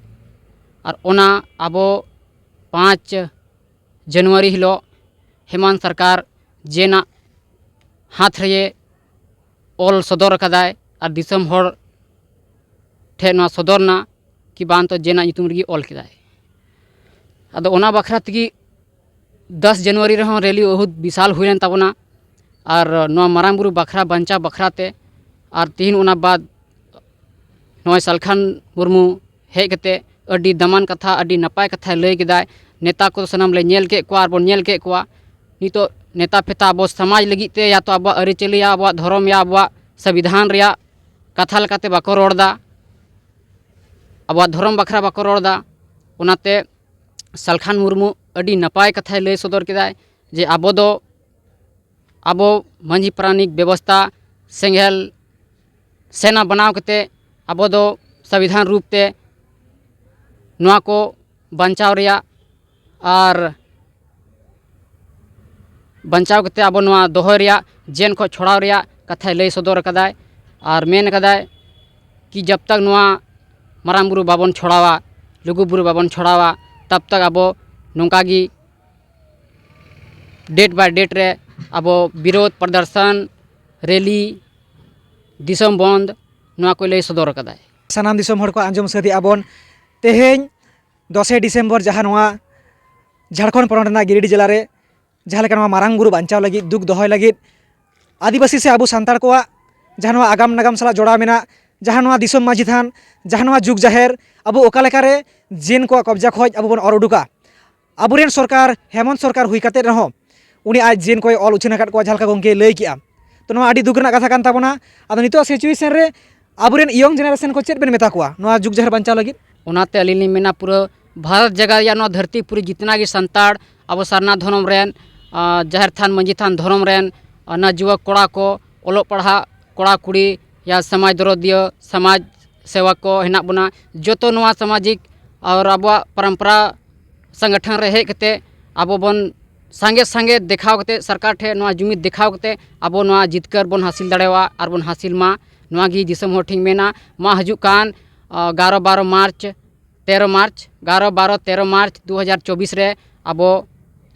ᱟᱨ ᱚᱱᱟ ᱟᱵᱚ ᱯᱟᱸᱪ ᱡᱟᱱᱩᱣᱟᱨᱤ ᱦᱤᱞᱳᱜ ᱦᱮᱢᱟᱱᱛ ᱥᱚᱨᱠᱟᱨ ᱡᱮᱱᱟᱜ ᱦᱟᱛ ᱨᱮ ᱚᱞ ᱥᱚᱫᱚᱨ ᱟᱠᱟᱫᱟᱭ ᱟᱨ ᱫᱤᱥᱚᱢ ᱦᱚᱲ ᱴᱷᱮᱱ ᱱᱚᱣᱟ ᱥᱚᱫᱚᱨ ᱮᱱᱟ ᱠᱤ ᱵᱟᱝ ᱛᱚ ᱡᱮᱱᱟᱜ ᱧᱩᱛᱩᱢ ᱨᱮᱜᱮ ᱚᱞ ᱠᱮᱫᱟᱭ᱾ ᱟᱫᱚ ᱚᱱᱟ ᱵᱟᱠᱷᱨᱟ ᱛᱮᱜᱮ ᱫᱟᱥ ᱡᱟᱱᱩᱣᱟᱨᱤ ᱨᱮᱦᱚᱸ ᱨᱮᱞᱤ ᱵᱚᱦᱩᱛ ᱵᱤᱥᱟᱞ ᱦᱩᱭ ᱞᱮᱱ ᱛᱟᱵᱚᱱᱟ᱾ ᱟᱨ ᱱᱚᱣᱟ ᱢᱟᱨᱟᱝ ᱵᱩᱨᱩ ᱵᱟᱠᱷᱨᱟ ᱵᱟᱧᱪᱟᱣ ᱵᱟᱠᱷᱨᱟ ᱛᱮ, ᱟᱨ ᱛᱤᱦᱤᱧ ᱚᱱᱟ ᱵᱟᱫ ᱱᱚᱜᱼᱚᱭ ᱥᱟᱞᱠᱷᱟᱱ ᱢᱩᱨᱢᱩ ᱦᱮᱡ ᱠᱟᱛᱮ ᱟᱹᱰᱤ ᱫᱟᱢᱟᱱ ᱠᱟᱛᱷᱟ, ᱟᱹᱰᱤ ᱱᱟᱯᱟᱭ ᱠᱟᱛᱷᱟᱭ ᱞᱟᱹᱭ ᱠᱮᱫᱟᱭ᱾ ᱱᱮᱛᱟ ᱠᱚ ᱥᱟᱱᱟᱢ ᱞᱮ ᱧᱮᱞ ᱠᱮᱫ ᱠᱚᱣᱟ ᱟᱨ ᱵᱚᱱ ᱧᱮᱞ ᱠᱮᱫ ᱠᱚᱣᱟ᱾ ᱱᱤᱛᱚᱜ ᱱᱮᱛᱟ ᱯᱷᱮᱛᱟ ᱟᱵᱚ ᱥᱚᱢᱟᱡᱽ ᱞᱟᱹᱜᱤᱫ ᱛᱮ ᱭᱟ ᱛᱚ ᱟᱵᱚᱣᱟᱜ ᱟᱹᱨᱤᱪᱟᱹᱞᱤ ᱭᱟ ᱟᱵᱚᱣᱟᱜ ᱫᱷᱚᱨᱚᱢ ᱭᱟ ᱟᱵᱚᱣᱟᱜ ᱥᱚᱝᱵᱤᱫᱷᱟᱱ ᱨᱮᱭᱟᱜ ᱠᱟᱛᱷᱟ ᱞᱮᱠᱟᱛᱮ ᱵᱟᱠᱚ ᱨᱚᱲ ᱮᱫᱟ, ᱟᱵᱚᱣᱟᱜ ᱫᱷᱚᱨᱚᱢ ᱵᱟᱠᱷᱨᱟ ᱵᱟᱠᱚ ᱨᱚᱲ ᱮᱫᱟ᱾ ᱚᱱᱟᱛᱮ ᱥᱟᱞᱠᱷᱟᱱ ᱢᱩᱨᱢᱩ ᱟᱹᱰᱤ ᱱᱟᱯᱟᱭ ᱠᱟᱛᱷᱟᱭ ᱞᱟᱹᱭ ᱥᱚᱫᱚᱨ ᱠᱮᱫᱟᱭ ᱡᱮ ᱟᱵᱚ ᱫᱚ ᱟᱵᱚ ᱢᱟᱹᱡᱷᱤ ᱯᱟᱨᱟᱱᱤᱠ ᱵᱮᱵᱚᱥᱛᱷᱟ ᱥᱮᱸᱜᱮᱞ ᱥᱮᱱᱟ ᱵᱮᱱᱟᱣ ᱠᱟᱛᱮ ᱟᱵᱚ ᱫᱚ ᱥᱚᱝᱵᱤᱫᱷᱟᱱ ᱨᱩᱯ ᱛᱮ ᱱᱚᱣᱟ ᱠᱚ ᱵᱟᱧᱪᱟᱣ ᱨᱮᱭᱟᱜ ᱟᱨ ᱵᱟᱧᱪᱟᱣ ᱠᱟᱛᱮ ᱟᱵᱚ ᱱᱚᱣᱟ ᱫᱚᱦᱚᱭ ᱨᱮᱭᱟᱜ, ᱡᱮᱱ ᱠᱷᱚᱱ ᱪᱷᱚᱲᱟᱣ ᱨᱮᱭᱟᱜ ᱠᱟᱛᱷᱟᱭ ᱞᱟᱹᱭ ᱥᱚᱫᱚᱨ ᱟᱠᱟᱫᱟᱭ᱾ ᱟᱨ ᱢᱮᱱ ᱟᱠᱟᱫᱟᱭ ᱠᱤ ᱡᱟᱵ ᱛᱟᱠ ᱱᱚᱣᱟ ᱢᱟᱨᱟᱝ ᱵᱩᱨᱩ ᱵᱟᱵᱚᱱ ᱪᱷᱚᱲᱟᱣᱟ, ᱞᱩᱜᱩ ᱵᱩᱨᱩ ᱵᱟᱵᱚᱱ ᱪᱷᱚᱲᱟᱣᱟ, ᱛᱟᱵ ᱛᱟᱠ ᱟᱵᱚ ᱱᱚᱝᱠᱟ ᱜᱮ ᱰᱮᱴ ᱵᱟᱭ ᱰᱮᱴ ᱨᱮ ᱟᱵᱚ ᱵᱤᱨᱳᱫᱷ ᱯᱨᱚᱫᱚᱨᱥᱚᱱ, ᱨᱮᱞᱤ, ᱫᱤᱥᱚᱢ ᱵᱚᱱᱫ, ᱱᱚᱣᱟ ᱠᱚᱭ ᱞᱟᱹᱭ ᱥᱚᱫᱚᱨ ᱟᱠᱟᱫᱟᱭ᱾ ᱥᱟᱱᱟᱢ ᱫᱤᱥᱚᱢ ᱦᱚᱲ ᱠᱚ ᱟᱸᱡᱚᱢ ᱥᱟᱹᱛ ᱮᱫᱼᱟ ᱵᱚᱱ, ᱛᱮᱦᱮᱧ ᱫᱚᱥᱮ ᱰᱤᱥᱮᱢᱵᱚᱨ, ᱡᱟᱦᱟᱸ ᱱᱚᱣᱟ ᱡᱷᱟᱲᱠᱷᱚᱸᱰ ᱯᱚᱱᱚᱛ ᱨᱮᱱᱟᱜ ᱜᱤᱨᱤᱰᱤ ᱡᱮᱞᱟ ᱨᱮ ᱡᱟᱦᱟᱸ ᱞᱮᱠᱟ ᱱᱚᱣᱟ ᱢᱟᱨᱟᱝ ᱵᱩᱨᱩ ᱵᱟᱧᱪᱟᱣ ᱞᱟᱹᱜᱤᱫ, ᱫᱩᱜᱽ ᱫᱚᱦᱚᱭ ᱞᱟᱹᱜᱤᱫ, ᱟᱹᱫᱤᱵᱟᱹᱥᱤ ᱥᱮ ᱟᱵᱚ ᱥᱟᱱᱛᱟᱲ ᱠᱚᱣᱟᱜ ᱡᱟᱦᱟᱸ ᱱᱚᱣᱟ ᱟᱜᱟᱢ ᱱᱟᱜᱟᱢ ᱥᱟᱞᱟᱜ ᱡᱚᱲᱟᱣ ᱢᱮᱱᱟᱜ, ᱡᱟᱦᱟᱸ ᱱᱚᱣᱟ ᱫᱤᱥᱚᱢ ᱢᱟᱹᱡᱷᱤ ᱛᱷᱟᱱ, ᱡᱟᱦᱟᱸ ᱱᱚᱣᱟ ᱡᱩᱜᱽ ᱡᱟᱦᱮᱨ, ᱟᱵᱚ ᱚᱠᱟ ᱞᱮᱠᱟᱨᱮ ᱡᱮᱱ ᱠᱚᱣᱟᱜ ᱠᱚᱵᱽᱡᱟ ᱠᱷᱚᱱ ᱟᱵᱚ ᱵᱚᱱ ᱚᱨ ᱩᱰᱩᱠᱟ, ᱟᱵᱚᱨᱮᱱ ᱥᱚᱨᱠᱟᱨ, ᱦᱮᱢᱚᱱᱛ ᱥᱚᱨᱠᱟᱨ ᱦᱩᱭ ᱠᱟᱛᱮᱫ ᱨᱮᱦᱚᱸ ᱩᱱᱤ ᱟᱡ ᱡᱮᱱ ᱠᱚᱭ ᱚᱞ ᱩᱪᱷᱟᱹᱱ ᱟᱠᱟᱫ ᱠᱚᱣᱟ, ᱡᱟᱦᱟᱸ ᱞᱮᱠᱟ ᱜᱚᱢᱠᱮᱭ ᱞᱟᱹᱭ ᱠᱮᱜᱼᱟ᱾ ᱛᱚ, ᱱᱚᱣᱟ ᱟᱹᱰᱤ ᱫᱩᱠ ᱨᱮᱱᱟᱜ ᱠᱟᱛᱷᱟ ᱠᱟᱱ ᱛᱟᱵᱚᱱᱟ᱾ ᱟᱫᱚ ᱱᱤᱛᱚᱜ ᱥᱤᱪᱩᱭᱮᱥᱚᱱ ᱨᱮ ᱟᱵᱚᱨᱮᱱ ᱤᱭᱚᱝ ᱡᱮᱱᱟᱨᱮᱥᱚᱱ ᱠᱚ ᱪᱮᱫ ᱵᱮᱱ ᱢᱮᱛᱟ ᱠᱚᱣᱟ ᱱᱚᱣᱟ ᱡᱩᱜᱽ ᱡᱟᱦᱮᱨ ᱵᱟᱧᱪᱟᱣ ᱞᱟᱹᱜᱤᱫ? ᱚᱱᱟᱛᱮ ᱟᱹᱞᱤᱧ ᱞᱤᱧ ᱢᱮᱱᱟ, ᱯᱩᱨᱟᱹ ᱵᱷᱟᱨᱚᱛ ᱡᱟᱭᱜᱟ ᱨᱮᱭᱟᱜ ᱱᱚᱣᱟ ᱫᱷᱟᱹᱨᱛᱤ ᱯᱩᱨᱤ ᱡᱤᱛᱱᱟ ᱜᱮ ᱥᱟᱱᱛᱟᱲ, ᱟᱵᱚ ᱥᱟᱨᱱᱟ ᱫᱷᱚᱨᱚᱢ ᱨᱮᱱ, ᱟᱸ, ᱡᱟᱦᱮᱨ ᱛᱷᱟᱱ, ᱢᱟᱹᱡᱷᱤ ᱛᱷᱟᱱ ᱫᱷᱚᱨᱚᱢ ᱨᱮᱱ, ᱟᱸ, ᱱᱟ ᱡᱩᱣᱟᱹ ᱠᱚᱲᱟ ᱠᱚ, ᱚᱞᱚᱜ ᱯᱟᱲᱦᱟᱜ ᱠᱚᱲᱟ ᱠᱩᱲᱤ ᱭᱟ ᱥᱚᱢᱟᱡᱽ ᱫᱚᱨᱚᱫᱤᱭᱟᱹ, ᱥᱚᱢᱟᱡᱽ ᱥᱮᱵᱟ ᱠᱚ ᱦᱮᱱᱟᱜ ᱵᱚᱱᱟ, ᱡᱚᱛᱚ ᱱᱚᱣᱟ ᱥᱟᱢᱟᱡᱤᱠ ᱟᱨ ᱟᱵᱚᱣᱟᱜ ᱯᱚᱨᱚᱢᱯᱚᱨᱟ ᱥᱚᱝᱜᱚᱴᱷᱚᱱ ᱨᱮ ᱦᱮᱡ ᱠᱟᱛᱮ ᱟᱵᱚ ᱵᱚᱱ ᱥᱟᱸᱜᱮ ᱥᱟᱸᱜᱮ ᱫᱮᱠᱷᱟᱣ ᱠᱟᱛᱮ, ᱥᱚᱨᱠᱟᱨ ᱴᱷᱮᱱ ᱱᱚᱣᱟ ᱡᱩᱢᱤᱫ ᱫᱮᱠᱷᱟᱣ ᱠᱟᱛᱮ ᱟᱵᱚ ᱱᱚᱣᱟ ᱡᱤᱛᱠᱟᱹᱨ ᱵᱚᱱ ᱦᱟᱹᱥᱤᱞ ᱫᱟᱲᱮᱭᱟᱜᱼᱟ ᱟᱨ ᱵᱚᱱ ᱦᱟᱹᱥᱤᱞ ᱢᱟ᱾ ᱱᱚᱣᱟ ᱜᱮ ᱫᱤᱥᱚᱢ ᱦᱚᱲ ᱴᱷᱮᱱ ᱢᱮᱱᱟ, ᱢᱟ ᱦᱤᱡᱩᱜ ᱠᱟᱱ, ᱟᱸ, ᱮᱜᱟᱨᱚ ᱵᱟᱨᱚ ᱢᱟᱨᱪ, ᱛᱮᱨᱚ ᱢᱟᱨᱪ, ᱮᱜᱟᱨᱚ ᱵᱟᱨᱚ ᱛᱮᱨᱚ ᱢᱟᱨᱪ ᱫᱩ ᱦᱟᱡᱟᱨ ᱪᱚᱵᱵᱤᱥ ᱨᱮ ᱟᱵᱚ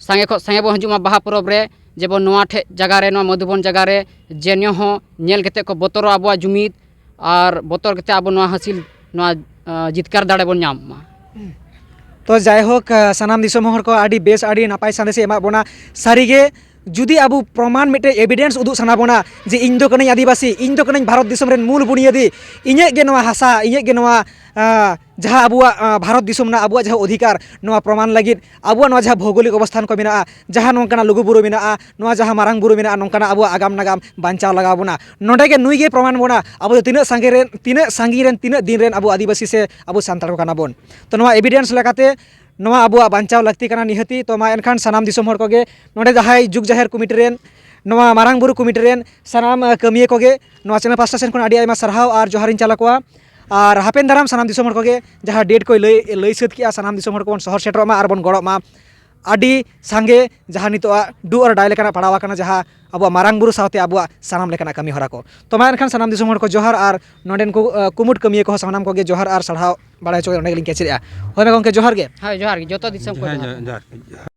ᱥᱟᱸᱜᱮ ᱠᱷᱚᱱ ᱥᱟᱸᱜᱮ ᱵᱚᱱ ᱦᱤᱡᱩᱜ ᱢᱟ ᱵᱟᱦᱟ ᱯᱚᱨᱚᱵᱽ ᱨᱮ, ᱡᱮᱢᱚᱱ ᱱᱚᱣᱟ ᱴᱷᱮᱡ ᱡᱟᱭᱜᱟ ᱨᱮ, ᱱᱚᱣᱟ ᱢᱚᱫᱷᱩᱵᱚᱱ ᱡᱟᱭᱜᱟ ᱨᱮ ᱡᱮ ᱧᱚᱜ ᱦᱚᱸ ᱧᱮᱞ ᱠᱟᱛᱮ ᱠᱚ ᱵᱚᱛᱚᱨᱚᱜ ᱟᱵᱚᱣᱟᱜ ᱡᱩᱢᱤᱫ, ᱟᱨ ᱵᱚᱛᱚᱨ ᱠᱟᱛᱮ ᱟᱵᱚ ᱱᱚᱣᱟ ᱦᱟᱹᱥᱤᱞ, ᱱᱚᱣᱟ, ᱟᱸ, ᱡᱤᱛᱠᱟᱹᱨ ᱫᱟᱲᱮ ᱵᱚᱱ ᱧᱟᱢ ᱢᱟ᱾ ᱛᱚ ᱡᱟᱭᱦᱳᱠ, ᱟᱸ, ᱥᱟᱱᱟᱢ ᱫᱤᱥᱚᱢ ᱦᱚᱲ ᱠᱚ ᱟᱹᱰᱤ ᱵᱮᱥ, ᱟᱹᱰᱤ ᱱᱟᱯᱟᱭ ᱥᱟᱸᱫᱮᱥ ᱮ ᱮᱢᱟᱜ ᱵᱚᱱᱟ᱾ ᱥᱟᱹᱨᱤᱜᱮ, ᱡᱩᱫᱤ ᱟᱵᱚ ᱯᱨᱚᱢᱟᱱ, ᱢᱤᱫᱴᱮᱡ ᱮᱵᱷᱤᱰᱮᱱᱥ ᱩᱫᱩᱜ ᱥᱟᱱᱟ ᱵᱚᱱᱟ ᱡᱮ ᱤᱧ ᱫᱚ ᱠᱟᱹᱱᱟᱹᱧ ᱟᱹᱫᱤᱵᱟᱹᱥᱤ, ᱤᱧ ᱫᱚ ᱠᱟᱹᱱᱟᱹᱧ ᱵᱷᱟᱨᱚᱛ ᱫᱤᱥᱚᱢ ᱨᱮᱱ ᱢᱩᱞ ᱵᱩᱱᱤᱭᱟᱹᱫᱤ, ᱤᱧᱟᱹᱜ ᱜᱮ ᱱᱚᱣᱟ ᱦᱟᱥᱟ, ᱤᱧᱟᱹᱜ ᱜᱮ ᱱᱚᱣᱟ, ᱟᱸ, ᱡᱟᱦᱟᱸ ᱟᱵᱚᱣᱟᱜ, ᱟᱸ, ᱵᱷᱟᱨᱚᱛ ᱫᱤᱥᱚᱢ ᱨᱮᱱᱟᱜ ᱟᱵᱚᱣᱟᱜ ᱡᱟᱦᱟᱸ ᱚᱫᱷᱤᱠᱟᱨ, ᱱᱚᱣᱟ ᱯᱨᱚᱢᱟᱱ ᱞᱟᱹᱜᱤᱫ ᱟᱵᱚᱣᱟᱜ ᱱᱚᱣᱟ ᱡᱟᱦᱟᱸ ᱵᱷᱳᱣᱜᱳᱞᱤᱠ ᱚᱵᱚᱥᱛᱷᱟᱱ ᱠᱚ ᱢᱮᱱᱟᱜᱼᱟ, ᱡᱟᱦᱟᱸ ᱱᱚᱝᱠᱟᱱᱟᱜ ᱞᱩᱜᱩ ᱵᱩᱨᱩ ᱢᱮᱱᱟᱜᱼᱟ, ᱱᱚᱣᱟ ᱡᱟᱦᱟᱸ ᱢᱟᱨᱟᱝ ᱵᱩᱨᱩ ᱢᱮᱱᱟᱜᱼᱟ, ᱱᱚᱝᱠᱟᱱᱟᱜ ᱟᱵᱚᱣᱟᱜ ᱟᱜᱟᱢ ᱱᱟᱜᱟᱢ ᱵᱟᱧᱪᱟᱣ ᱞᱟᱜᱟᱣ ᱵᱚᱱᱟ᱾ ᱱᱚᱰᱮ ᱜᱮ ᱱᱩᱭ ᱜᱮ ᱯᱨᱚᱢᱟᱱ ᱵᱚᱱᱟ, ᱟᱵᱚ ᱫᱚ ᱛᱤᱱᱟᱹᱜ ᱥᱟᱸᱜᱮ ᱨᱮᱱ, ᱛᱤᱱᱟᱹᱜ ᱥᱟᱺᱜᱤᱧ ᱨᱮᱱ, ᱛᱤᱱᱟᱹᱜ ᱫᱤᱱ ᱨᱮᱱ ᱟᱵᱚ ᱟᱹᱫᱤᱵᱟᱹᱥᱤ ᱥᱮ ᱟᱵᱚ ᱥᱟᱱᱛᱟᱲ ᱠᱚ ᱠᱟᱱᱟ ᱵᱚᱱ᱾ ᱛᱚ, ᱱᱚᱣᱟ ᱮᱵᱷᱤᱰᱮᱱᱥ ᱞᱮᱠᱟᱛᱮ ᱱᱚᱣᱟ ᱟᱵᱚᱣᱟᱜ ᱵᱟᱧᱪᱟᱣ ᱞᱟᱹᱠᱛᱤ ᱠᱟᱱᱟ ᱱᱤᱦᱟᱹᱛᱤ᱾ ᱛᱚ, ᱢᱟ ᱮᱱᱠᱷᱟᱱ ᱥᱟᱱᱟᱢ ᱫᱤᱥᱚᱢ ᱦᱚᱲ ᱠᱚᱜᱮ, ᱱᱚᱰᱮ ᱡᱟᱦᱟᱸᱭ ᱡᱩᱜᱽ ᱡᱟᱦᱮᱨ ᱠᱚᱢᱤᱴᱤ ᱨᱮᱱ, ᱱᱚᱣᱟ ᱢᱟᱨᱟᱝ ᱵᱩᱨᱩ ᱠᱚᱢᱤᱴᱤ ᱨᱮᱱ ᱥᱟᱱᱟᱢ, ᱟᱸ, ᱠᱟᱹᱢᱤᱭᱟᱹ ᱠᱚᱜᱮ ᱱᱚᱣᱟ ᱪᱮᱱᱮᱞ ᱯᱟᱥᱴᱟ ᱥᱮᱱ ᱠᱷᱚᱱ ᱟᱹᱰᱤ ᱟᱭᱢᱟ ᱥᱟᱨᱦᱟᱣ ᱟᱨ ᱡᱚᱦᱟᱨᱤᱧ ᱪᱟᱞ ᱟᱠᱚᱣᱟ᱾ ᱟᱨ ᱦᱟᱯᱮᱱ ᱫᱟᱨᱟᱢ ᱥᱟᱱᱟᱢ ᱫᱤᱥᱚᱢ ᱦᱚᱲ ᱠᱚᱜᱮ ᱡᱟᱦᱟᱸ ᱰᱮᱴ ᱠᱚᱭ ᱞᱟᱹᱭ, ᱞᱟᱹᱭ ᱥᱟᱹᱛ ᱠᱮᱜᱼᱟ, ᱥᱟᱱᱟᱢ ᱫᱤᱥᱚᱢ ᱦᱚᱲ ᱠᱚᱵᱚᱱ ᱥᱚᱦᱚᱨ ᱥᱮᱴᱮᱨᱚᱜ ᱢᱟ ᱟᱨ ᱵᱚᱱ ᱜᱚᱲᱚᱜ ᱢᱟ᱾ ᱟᱹᱰᱤ ᱥᱟᱸᱜᱮ ᱡᱟᱦᱟᱸ ᱱᱤᱛᱚᱜ do or die ᱞᱮᱠᱟᱱᱟᱜ ᱯᱟᱲᱟᱣ ᱟᱠᱟᱱᱟ, ᱡᱟᱦᱟᱸ ᱟᱵᱚᱣᱟᱜ ᱢᱟᱨᱟᱝ ᱵᱩᱨᱩ ᱥᱟᱶᱛᱮ ᱟᱵᱚᱣᱟᱜ ᱥᱟᱱᱟᱢ ᱞᱮᱠᱟᱱᱟᱜ ᱠᱟᱹᱢᱤ ᱦᱚᱨᱟ ᱠᱚ᱾ ᱛᱚ ᱢᱟ ᱮᱱᱠᱷᱟᱱ ᱥᱟᱱᱟᱢ ᱫᱤᱥᱚᱢ ᱦᱚᱲ ᱠᱚ ᱡᱚᱦᱟᱨ, ᱟᱨ ᱱᱚᱰᱮᱱ ᱠᱚ, ᱟᱸ, ᱠᱩᱢᱩᱴ ᱠᱟᱹᱢᱤᱭᱟᱹ ᱠᱚᱦᱚᱸ ᱥᱟᱱᱟᱢ ᱠᱚᱜᱮ ᱡᱚᱦᱟᱨ ᱟᱨ ᱥᱟᱨᱦᱟᱣ ᱵᱟᱲᱟᱭ ᱦᱚᱪᱚ ᱠᱟᱛᱮ ᱱᱚᱰᱮ ᱜᱮᱞᱤᱧ ᱠᱮᱪᱮᱫᱮᱜᱼᱟ᱾ ᱦᱳᱭ ᱢᱟ ᱜᱚᱢᱠᱮ, ᱡᱚᱦᱟᱨ ᱜᱮ᱾ ᱦᱳᱭ, ᱡᱚᱦᱟᱨ ᱜᱮ, ᱡᱚᱛᱚ ᱫᱤᱥᱚᱢ ᱠᱚ ᱦᱮᱸ, ᱡᱚᱦᱟᱨ᱾ ᱡᱚᱦᱟᱨ, ᱡᱚᱦᱟᱨ᱾